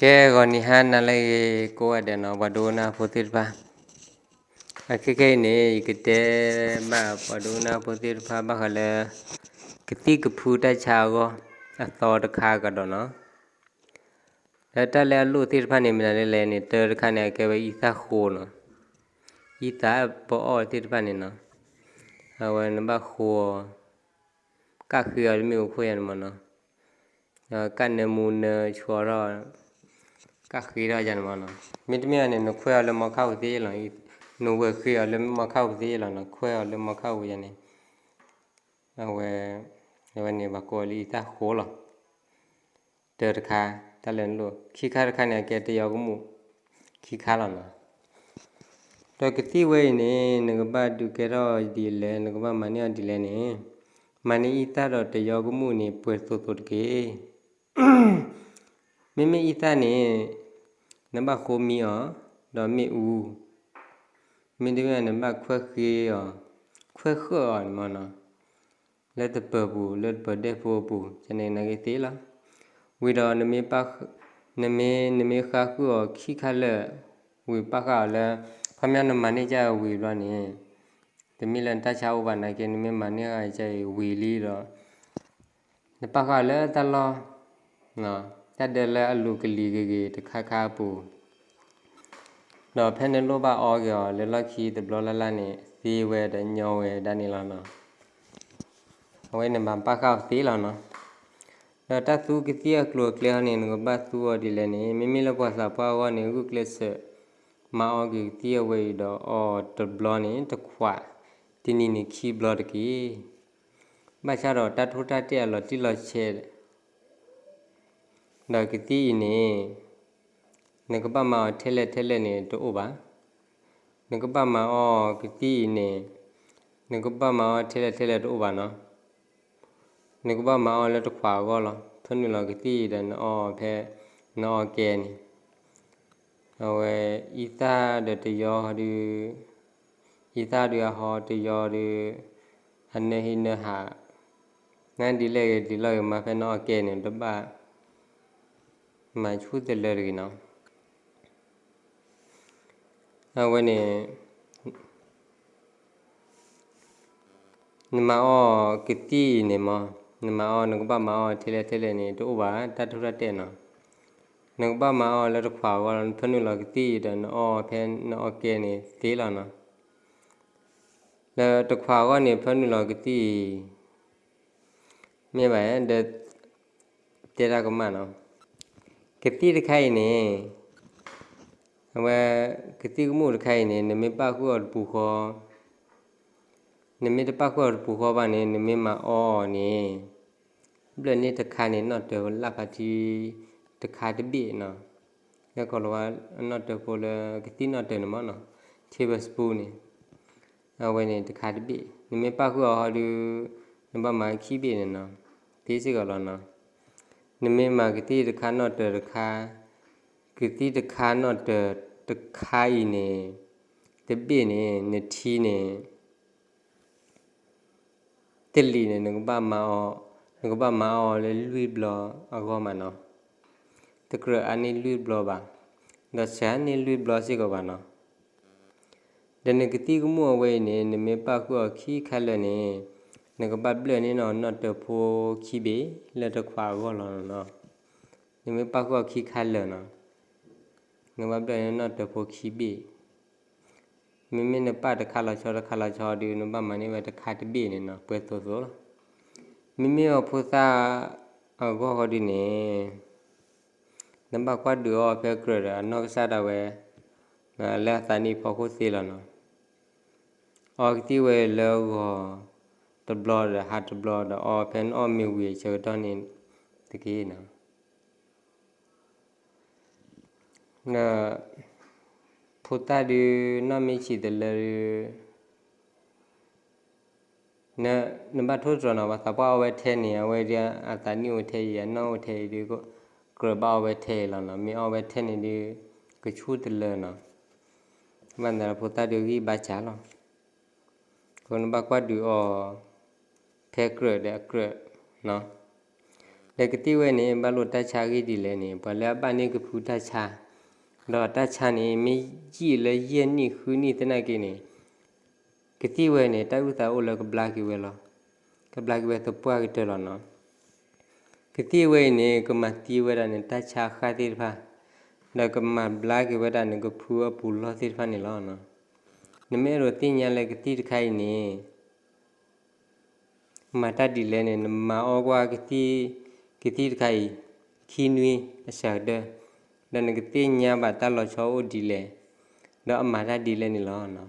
ကဲ ဂီၤနံၤဟါနၤလၢအဂ့ၤ ကိးဂၤဒဲးနီၤ ပှၤဒိကနၣ်ဖိသ့ၣ်တဖၣ်, အခဲခဲအံၤန့ၣ် ယကတဲဘၣ်ပှၤဒိကနၣ်ဖိသ့ၣ်တဖၣ်ဘၣ်ဃးလၢ ကသံၣ်ကဖုတၢ်ဆါအဂီၢ် အသီတခါကဒီးနီၤ. လၢတၢ်လၢအလိၣ်သ့ၣ်တဖၣ်န့ၣ် မနုၤလဲၣ်န့ၣ် တၢ်တခါန့ၣ် အကဲဝဲအံသၣ်ဃိနီၤ, အံသၣ်ပအီၣ်သ့ၣ်တဖၣ်န့ၣ်နီၤ, အဝဲနဘၣ်ဃိအီၤ ကၣ်ဃ့အီၤလၢမ့ၣ်အူခိၣ်ယၤန့ၣ်မးနီၤ, ကၣ်နၢမူနၢဆှီထီၣ် ကၣ်ဃ့ထီၣ်ယၤန့ၣ်မးနီၤ, မ့တမ့ၢ်ဘၣ်န့ၣ် နခွဲးအီၤလၢမီခၣ်ပူၤသ့လီၤ, နဝဲၢ်ဃ့အီၤလၢမီခၣ်ပူၤသ့လီၤနီၤ, ခွဲးအီၤလၢမီခၣ်ပူၤယၤန့ၣ်, အဝဲ, အဝဲန့ၣ် ပှၤကိးလၢအံသၣ်ဃိလီၤ. တၢ်တခါ, တၢ်လၢနလိၣ်, ခံခါတခါန့ၣ် အကဲတယီကမူၣ်, ခံခါလီၤနီၤ. ဒီးကသံၣ်ဝဲအံၤန့ၣ် နကဘၣ်ဒုးကဲထီၣ်ဒ်လဲၣ်, နကဘၣ်မၤန့ၢ်အီၤဒ်လဲၣ်န့ၣ်, မၤန့ၢ်အံသၣ်ဒီးတယီကမူၣ်န့ၣ် ပှဲၤသိးသိးတက့ၢ်. မ့မ့ၢ်အံသၣ်န့ၣ် နဘၣ်ဃိမံအီၤ ဒီးမ့ၣ်အူ, မ့တမ့ၢ်နဘၣ်ခွဲးဃ့အီၤ, ခွဲးဃၢးအီၤန့ၣ်မးနီၤ, လၢတပၢၤပူၤ လၢတပၢၤဒဲဖိအပူၤ ကန့ၣ်နာ်က့သ့လီၤ. ဝံၤဒီး နမ့ၢ်, နမ့ၢ်ဃါဃုာ်အီၤခံခါလၢာ်, ဝံၤပာ်ဃာ်အီၤလၢ ခီပညီနမၤန့ၢ်ကၢ်ဝံၤဘျီန့ၣ်, တမ့ၢ်လၢနတၢ်ဆါအိၣ်ဘၣ်နာ်က့ နမ့ၢ်မၤန့ၢ်ကၢ်ဝံၤလံဒီး နပာ်ဃာ်အီၤလၢတၢ်လီၢ်, တၢ်ဒၢလၢအလူၤကလံၤဂ့ၤဂ့ၤတခါခါအပူၤ, ဒီးဖဲနလိၣ်ဘၣ်အီက့ၤအီၤလၢလီၢ်ခံတဘျီလၢ်လၢ်န့ၣ် သ့ဝဲဒီးညီဝဲဒၣ်န့ၣ်လီၤနီၤ. အဝဲန့ၣ်မၤပာ်ဃာ်အီၤသ့လီၤနီၤ. ဒီးတၢ်သူကသံၣ်အကျိၤအကျဲဟီန့ၣ် နကဘၣ်သူအီၤဒ်လဲၣ်န့ၣ် မ့မ့ၢ်လၢပှၤသးပှၢ်အဂီၢ်န့ၣ် ဂုာ်ကျဲးစၢး မၤအီက့ၤကသံၣ်အဝဲအံၤဒီးအီအီၤတဘျီန့ၣ် တခွး, တနံၤန့ၣ်ခံဘျီတက့ၢ်. ဘၣ်ဆၣ်ဒီးတၢ်ထိၣ်တၢ်တဲာ်အလီၤတံၢ်လီၤဆဲး ဒီးကသံၣ်အံၤန့ၣ် နကဘၣ်မၤအီၤထဲလဲၣ်ထဲလဲၣ်န့ၣ်တအိၣ်ဘၣ်. နကဘၣ်မၤအီကသံၣ်အံၤန့ၣ် နကဘၣ်မၤအီထဲလဲၣ်ထဲလဲၣ်တအိၣ်ဘၣ်နီၤ. နကဘၣ်မၤအီလၢတခွးအဂီၢ်လီၤ. ဖၢနုာ်လီၤကသံၣ်အံၤဒီးနအီဖဲနအီကဲန့ၣ်, အဝဲအံသၣ်ဒီးတယီဒုး, အံသၣ်ဒုးအဟီတယီဒုး, အနၢဟံးနၢဟး, နဒ်လဲၣ်ဂ့ၤဒ်လဲၣ်ဂ့ၤ မၤဖဲနအီကဲန့ၣ် တဘၣ်မၤဆူၣ်တလၢတဂ့ၤနီၤ. အဝဲန့ၣ် နမၤအီကသံၣ်အံၤန့ၣ်မး, နမၤအီ နကဘၣ်မၤအီထဲလဲၣ်ထဲလဲၣ်န့ၣ် တအိၣ်ဘၣ် တၢ်ထိၣ်တၢ်တဲာ်နီၤ. နကဘၣ်မၤအီလၢတခွးအဂီၢ်လီၤ. နဖၢနုာ်လီၤကသံၣ်အံၤဒီးနအီဖဲနအီကဲန့ၣ်သ့လီၤနီၤ. လၢတခွးအဂီၢ်န့ၣ် ဖၢနုာ်လီၤကသံၣ်အံၤ မ့ၢ်ဘၣ်ဒီး တဲတၢ်ကမၣ်နီၤ. ကသံၣ်တခါအံၤန့ၣ်, အဝဲ, ကသံၣ်ကမူၣ်တခါအံၤန့ၣ် နမ့ၢ်ပာ်ဃုာ်အီၤတပူၤဃီ, နမ့ၢ်တပာ်ဃုာ်အီၤတပူၤဃီဘၣ်န့ၣ် နမ့ၢ်မၤအီအီၤန့ၣ် ဘျၢၣ်န့ၢ်တခါန့ၣ် နီၣ်တၢၤလၢ်ဖးထံ တခါတဘ့ၣ်နီၤ. လၢကီၢ်လီၤဝါ အနီၣ်တၢၤဖိလၢကသံၣ်နီၣ်တၢၤန့ၣ်မးနီၤ, tablespoon န့ၣ်, အဝဲန့ၣ်တခါတဘ့ၣ်. နမ့ၢ်ပာ်ဃုာ်အီၤဟီဒုး နဘၣ်မၤခံဘ့ၣ်န့ၣ်နီၤ, သ့စ့ၢ်ကီးလီၤနီၤ. နမ့ၢ်မၤကသံၣ်တခါနီၣ်တၢၤတခါ, ကသံၣ်တခါနီၣ်တၢၤတခါအံၤန့ၣ်, တဘ့ၣ်န့ၣ် နထံန့ၣ် တလံၤန့ၣ် နကဘၣ်မၤအီၤ, နကဘၣ်မၤအီၤလၢလွံၢ်ဘျီအဂီၢ်မးနီၤ. တကြၢးအါန့ၢ်လွံၢ်ဘျီဘၣ်, ဒီးစှၤန့ၢ်လွံၢ်ဘျီစ့ၢ်ကီးဘၣ်နီၤ. ဒီးနကသံၣ်ကမူၣ်အဝဲအံၤန့ၣ် နမ့ၢ်ပာ်ဃုာ်အီၤခံခါလၢာ်န့ၣ်, နကဘၣ်ဘျၢၣ်န့ၢ်နီၣ်တၢၤဖိခံဘ့ၣ်လၢတခွးအဂီၢ်လီၤနီၤ. နမ့ၢ်ပာ်ဃုာ်အီၤခံခါလၢာ်နီၤ, နကဘၣ်ဘျၢၣ်န့ၢ်နီၣ်တၢၤဖိခံဘ့ၣ်. မ့မ့ၢ်နပာ်တခါလီၤဆီတခါလီၤဆီဒုး နဘၣ်မၤန့ၢ်ဝဲတခါတဘ့ၣ်န့ၣ်နီၤ, ပှဲၤသိးသိးလီၤ. မ့မ့ၢ်အဖိသၣ်အဂီၢ်ဃီဒုးန့ၣ်, နဘၣ်ကွၢ်ဒုးအီၤဖဲကြၢးဒီးအနီၢ်ကစၢ်ဒၣ်ဝဲ, လၢအသးနံၣ်ဖီခိၣ်သ့လီၤနီၤ. အီကသံၣ်ဝဲလၢဂီၤတဘျီဒီးဟါတဘျီဒီးအီဖဲနအီၣ်မ့ၤဝံၤအဆၢကတီၢ်န့ၣ်တက့ၢ်နီၤ. ဒီးဖိသၣ်ဒုး နီၢ်မ့ၢ်ဆံးတလၢဒုး နဘၣ်ထိၣ်သတြီၤနီၤ, ပှၤသးပှၢ်အီဝဲထဲန့ၣ် အဝဲဒၣ်အသးနံၣ်အိၣ်ထဲအံၤ အနီၢ်အိၣ်ထဲအံၤဒုး ကြၢးဘၣ်အီဝဲထဲအံၤလီၤနီၤ. မ့ၢ်အီဝဲထဲန့ၣ်ဒုး ကဆူၣ်တလၢနီၤ. ဘၣ်သးဒီးဖိသၣ်ဒုးဂံၢ်ဘါစၢ်လီၤ. အဃိနဘၣ်ကွၢ်ဒုးအီၤ ဖဲကြၢးဒီးအကြၢးနီၤ. ဒီးကသံၣ်ဝဲန့ၣ် ဘၣ်လိာ်တၢ်ဆါအဂ့ၢ်ဒ်လဲၣ်န့ၣ် ပှၤလၢအဘၣ်န့ၢ်ကဖုတၢ်ဆါ, ဒီးတၢ်ဆါန့ၣ် မ့ၢ်ယံာ်လၢယဲၢ်နံၣ်ဃုနံၣ်သနာ်က့န့ၣ် ကသံၣ်ဝဲန့ၣ် တၢ်အုၣ်သးအိၣ်လၢကဘျါက့ၤဝဲလီၤ. ကဘျါက့ၤဝဲသပှၢ်ကတၢၢ်လီၤနီၤ. ကသံၣ်ဝဲအံၤန့ၣ် ကမၤသံဝဲဒၣ်န့ၣ် တၢ်ဆါဃၣ်သ့ၣ်တဖၣ်, ဒီးကမၤဘျါက့ၤဝဲဒၣ်န့ၣ် ကဖုအပူၤလီၢ်သ့ၣ်တဖၣ်န့ၣ်လီၤ. နမ့ၢ်အဲၣ်ဒိးသ့ၣ်ညါလၢကသံၣ်တခါအံၤန့ၣ် မၤတၢ်ဒ်လဲၣ်န့ၣ် နမၤအီၣ်ကွၢ်ကသံၣ်, ကသံၣ်တခါအံၤ ခံနွံအစှၤကတၢၢ်, ဒီးနကသ့ၣ်ညါဘၣ်တၢ်လီၤဆီအိၣ်ဒ်လဲၣ်, ဒီးအမၤတၢ်ဒ်လဲၣ်န့ၣ်လီၤ.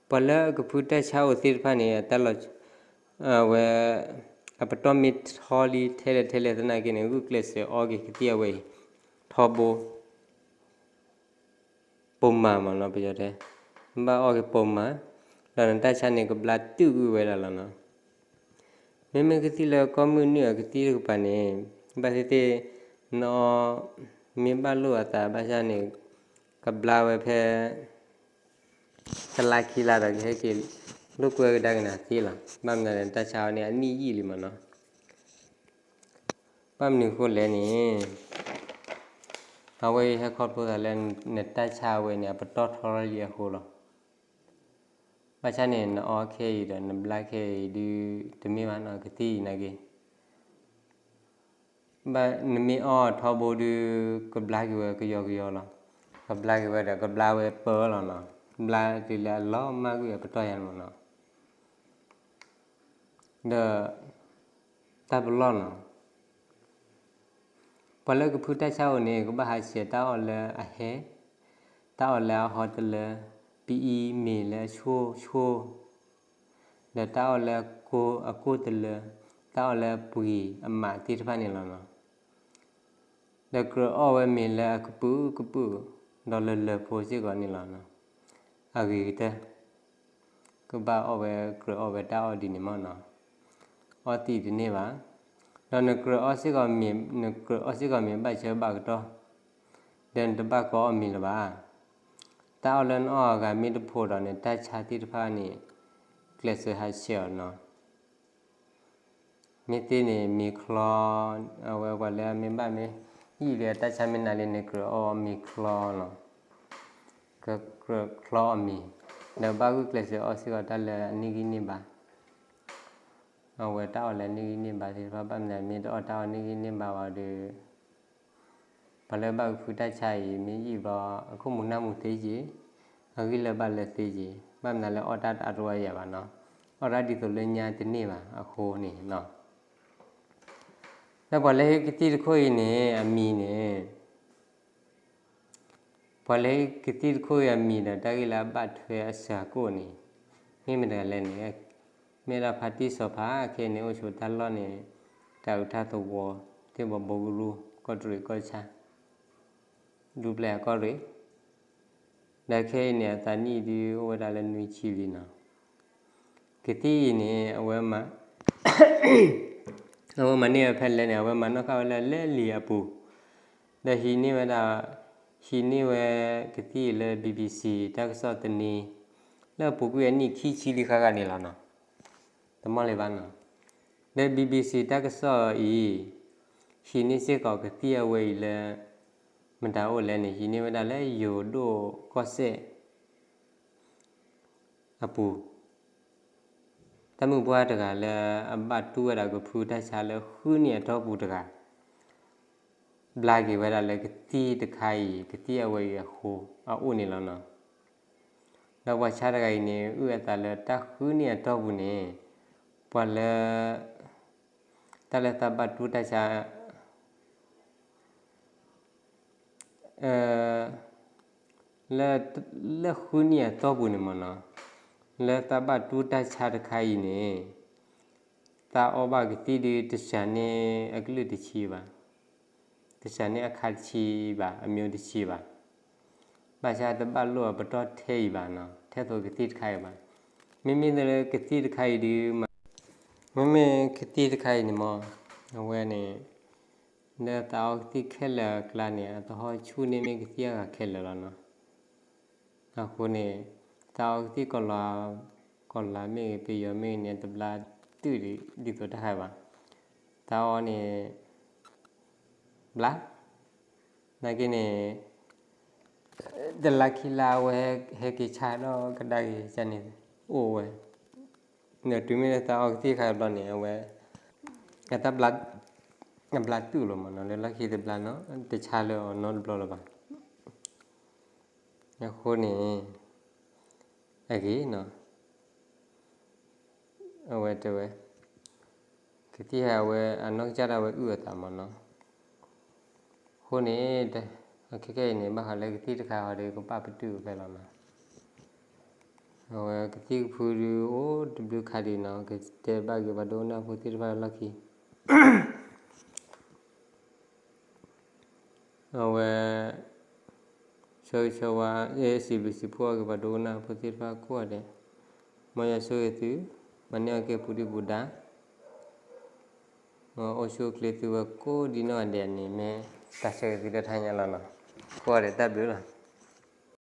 ပှၤလၢအကဖုတၢ်ဆါအိၣ်သ့ၣ်တဖၣ်န့ၣ် အတၢ်လီၤ, အဝဲ အပတီၢ်မ့ၢ်ထီလံထဲလဲၣ်ထဲလဲၣ်သနာ်က့န့ၣ် ဂုာ်ကျဲးစၢးအီက့ၤကသံၣ်အဝဲအံၤ ထီဘိ ပိာ်မၢ်မးနီၤ ပယီၤတဲ, ဘၣ်အီက့ၤပိာ်မၢ်, ဒီးနတၢ်ဆါန့ၣ် ကဘျါတုာ်ကွံာ်ဝဲဒၣ်လီၤနီၤ. မ့မ့ၢ်ကသံၣ်လၢကီၢ်မုၢ်နုာ်အကသံၣ်တကပၤန့ၣ် ဘၣ်သ့ၣ်သ့ၣ် နအီ မ့ၢ်ဘၣ်လိာ်အသးဘၣ်ဆၣ်န့ၣ် ကဘျါဝဲဖဲ တလါခံလါဒီးကဟဲက့ၤ လိာ်ကွဲကဒါက့ၤနၤသ့လီၤ. ဘၣ်မနုၤလဲၣ် နတၢ်ဆါအီၤန့ၣ် အနံၣ်ယံာ်လံမးနီၤ. ဘၣ်မနုၤအဃိလဲၣ်န့ၣ် အဝဲအံၤဟဲခီဖျိသးလၢ နတၢ်ဆါဝဲန့ၣ် အပတီၢ်ထီလံအဃိလီၤ. ဘၣ်ဆၣ်န့ၣ် နအီခဲအံၤဒီး နဘျါခဲအံၤဒုး တမ့ၢ်ဘၣ်နီၤ ကသံၣ်အံၤနာ်က့ ဘၣ်နမ့ၢ်အီထီဘိဒုး ကဘျါက့ၤဝဲကယီကယီလီၤ. ကဘျါက့ၤဝဲဒီး ကဘျါဝဲပၢလီၤနီၤ. ဘျါတုၤလၢအလီၤမၢ်ကွံာ်အပတီၢ်ယါန့ၣ်မးနီၤ. ဒီး တၢ်ပလီၢ်နီၤ. ပှၤလၢကဖုတၢ်ဆါအိၣ်န့ၣ် ကဘၣ်ဟးဆှဲးတၢ်အီၣ်လၢအဟဲ, တၢ်အီၣ်လၢအဟီတလၢ, ပအံၤမ့ၤလၢအဆိဆိ ဒီးတၢ်အီၣ်လၢအကိၢ်တလၢ, တၢ်အီၣ်လၢအပှံၤအမးသ့ၣ်တဖၣ်န့ၣ်လီၤနီၤ. ဒီးကြၢးအီၣ်ဝဲမ့ၤလၢအကပုာ်ကပုာ်, ဒီးလၢလၢဖိစ့ၢ်ကီးန့ၣ်လီၤ. အဂ့ၤကတၢၢ် ကဘၣ်အီၣ်ဝဲကြၢးအီၣ်ဝဲတၢ်အီၣ်ဒ်န့ၣ်မးနီၤ. အီသံးတန့ၢ်ဘၣ်. ဒီးနကြၢးအီၣ်စ့ၢ်ကီးမ့ၤ, နကြၢးအီၣ်စ့ၢ်ကီးမ့ၤဘၣ်ဆၢဘၣ်ကတီၢ်, ဒီးနတဘၣ်ကအီၣ်မ့ၤလၢၤဘၣ်. တၢ်အီၣ်လၢနအီၣ်အဂၤမ့ၢ်တဖိးဒီးန့ၣ် တၢ်ဆါသ့ၣ်တဖၣ်န့ၣ် ကျဲးစၢးဟးဆှဲးအီၤနီၤ. မ့ၢ်သ့န့ၣ် မ့ၤချီ, အဝဲပှၤလၢအမ့ၢ်ဘၣ်မ့ၢ်ယံာ်လံအတၢ်ဆါမ့ၢ်နၤလံန့ၣ် ကြၢးအီၣ်မ့ၤချီနီၤ. ကြၢးချီအီၣ်မ့ၤ, ဒီးဘၣ်ဂုာ်ကျဲးစၢးအီၣ်စ့ၢ်ကီးတၢ်လၢအန့ၢ်ဂံၢ်န့ၢ်ဘါ, အဝဲတၢ်အီၣ်လၢအန့ၢ်ဂံၢ်န့ၢ်ဘါသ့ၣ်တဖၣ် ဘၣ်မနုၤမ့ၢ်တအီၣ်တၢ်အီၣ်န့ၢ်ဂံၢ်န့ၢ်ဘါဘၣ်ဒီး ပှၤလၢဘၣ်ကဖုတၢ်ဆါအံၤ မ့ၢ်ယံာ်ဘျီ အခိၣ်မူၤနၢ်မူၤသ့က့ၤ, အဂံၢ်လၢဘၣ်လၢသ့က့ၤ, ဘၣ်မနုၤလၢအီၣ်တၢ်တအါတဝါယၤဘၣ်နီၤ, အီၣ်တၢ်ဒ်သိးလၢညါတန့ၢ်ဘၣ်အဃိန့ၣ်နီၤ. ဒီးပှၤလၢဟ့ၣ်ကသံၣ်တခိၣ်အံၤန့ၣ် အမံၤန့ၣ် ပှၤလၢဟ့ၣ်ကသံၣ်တခိၣ်အံၤအမံၤဒီးတၢ်ဂ့ၢ်လၢအဘၣ်ထွဲအစှၤကိၣ်န့ၣ် မ့ၢ်မတၤလဲၣ်န့ၣ်, မ့ၢ်ဒၣ်ဖါတံၢ်စီၤဖါ ခဲအံၤန့ၣ် အိၣ်ဆိးတၢ်လီၢ်န့ၣ် တၢ်အုးထၢ်သဝီ သ့ၣ်ဘီဘိကရူၢ် ကီၢ်တရံးကီၢ်ဆၣ် ဒူပျဲၢ်အကီၢ်ရ့ၣ်, ဒီးခဲအံၤန့ၣ် အသးနံၣ်ဒုးအိၣ်ဝဲဒၣ်လၢနွံဆံလံနီၤ. ကသံၣ်အံၤန့ၣ် အဝဲ အဝဲမၤန့ၢ်ဝဲဖဲလဲၣ်န့ၣ် အဝဲမၤနီၣ်ဃာ်ဝဲလၢလဲလံၤအပူၤ, ဒီးဟံးန့ၢ်ဝဲဒၣ်, ဟံးန့ၢ်ဝဲကသံၣ်အံၤလၢ BBC တၢ်ကစီၣ်သန့, လၢအပူၤကွံာ်အနံၣ်ခံဆံလံဃၣ်ဃၣ်န့ၣ်လီၤနီၤ. တမီၢ်လံဘၣ်နီၤ. ဒီး BBC တၢ်ကစီၣ်အံၤ ဟံးန့ၢ်စ့ၢ်ကီးကသံၣ်အဝဲအံၤလၢ မတၤအိၣ်လဲၣ်န့ၣ် ဟံးန့ၢ်ဝဲဒၣ်လၢယိၤဒိၣ်ကီၢ်စဲၣ် အပူၤ, တၢ်မုၢ်ပှၢ်တဂၤလၢအဘၣ်တူၢ်ဝဲဒၣ်ကဖုတၢ်ဆါလၢဃုနံၣ်အတီၢ်ပူၤတဂၤ ဘျါက့ၤဝဲဒၣ်လၢကသံၣ်တခါအံၤ ကသံၣ်အဝဲအံၤအဃိ အအိၣ်န့ၣ်လီၤနီၤ. ဒီးပှၤဆါတဂၤအံၤန့ၣ် အုၣ်အသးလၢတၢ်ဃုနံၣ်အတီၢ်ပူၤန့ၣ် ပှၤလၢ တၢ်လၢသးဘၣ်တူၢ်တၢ်ဆါ လၢ လၢဃုနံၣ်အတီၢ်ပူၤန့ၣ်မ့ၢ်နီၤ, လၢသးဘၣ်တူၢ်တၢ်ဆါတခါအံၤန့ၣ် သးအီၣ်ဘၣ်ကသံၣ်ဒုး တစှၤန့ၢ်အကလုာ်တဆံဘၣ်, တစှၤန့ၢ်အခါတဆံဘၣ်, အမျိုးတဆံဘၣ်. ဘၣ်ဆၣ်တဘၣ်လိၣ်အပတီၢ်ထဲအံၤဘၣ်နီၤ, ထဲသိးကသံၣ်တခါအံၤဘၣ်. မ့မ့ၢ်လၢကသံၣ်တခါအံၤဒုး မ့မ့ၢ်ကသံၣ်တခါအံၤန့ၣ်မ့ၢ် အဝဲန့ၣ် လၢသးအီကသံၣ်ခဲလၢာ်အကျါန့ၣ် အသဟီၣ်ဆူၣ်န့ၢ်မ့ၢ်ကသံၣ်အဂၤခဲလၢာ်လီၤနီၤ. အဃိန့ၣ် သးအီကသံၣ်ကီၤလၤ, ကီၤလၤမ့ၢ်ဂ့ၤ ပယီၤမ့ၢ်ဂ့ၤန့ၣ် တဘျါတုာ်ဒ်သိးတၢ်ခါဘၣ်. တၢ်အီၣ်န့ၣ် ဘျါ, နာ်က့န့ၣ် တလါခံလါအဝဲဟဲက့ၤဆါဒီးကဒါက့ၤ ကန့ၣ် အိၣ်ဝဲ, ဒီးတုၤမ့ၢ်လၢတၢ်အီၣ်ကသံၣ်တခါတဘျီန့ၣ် အဝဲ အတၢ်ဘျါ အဘျါတူၢ်လီၤမးနီၤ, လၢလီၢ်ခံတဘျါနီၤ, တဆါလၢအီၤနီတဘျီလၢၤဘၣ်. အဃိန့ၣ် အဂ့ၤနီၤ အဝဲတဲဝဲ ကသံၣ်ဟဲအဝဲအနီၢ်ကစၢ်ဒၣ်ဝဲအုၣ်အသးမးနီၤ. အဃိန့ၣ် အခဲကနံၣ်အံၤန့ၣ် ဘၣ်ဃးလၢကသံၣ်တခါအံၤဒီး ကဘၣ်ပတုာ်ဖဲလီၤနီၤ. အဝဲကသံၣ်ကဖုဒုးအိၣ်တဘျုးခါဒံးနီၤ, ကတဲဘၣ်က့ၤပှၤဒိကနၣ်ဖိသ့ၣ်တဖၣ်လၢလီၢ်ခံ အဝဲ ဆၢဂ့ၤဆၢဝါ စံးဘျုးစံးဖှိၣ်အီၤက့ၤပှၤဒိကနၣ်ဖိသ့ၣ်တဖၣ်ကိးဂၤဒဲး, မ်ယွၤဆိၣ်ဂ့ၤသု, မၤန့ၢ်အီၣ်က့ၤပူၤဒုၣ်ပူၤဒါ, မ်အအိၣ်ဆူၣ်အိၣ်ချ့သုဝဲကိးဒံနီၢ်ဂၤဒဲးန့ၣ် မ့ၢ်တၢ်ဆၢဂ့ၤသုတထါညါလီၤနီၤ. ကိးဂၤဒဲးတၢ်ဘျုးလီၤ.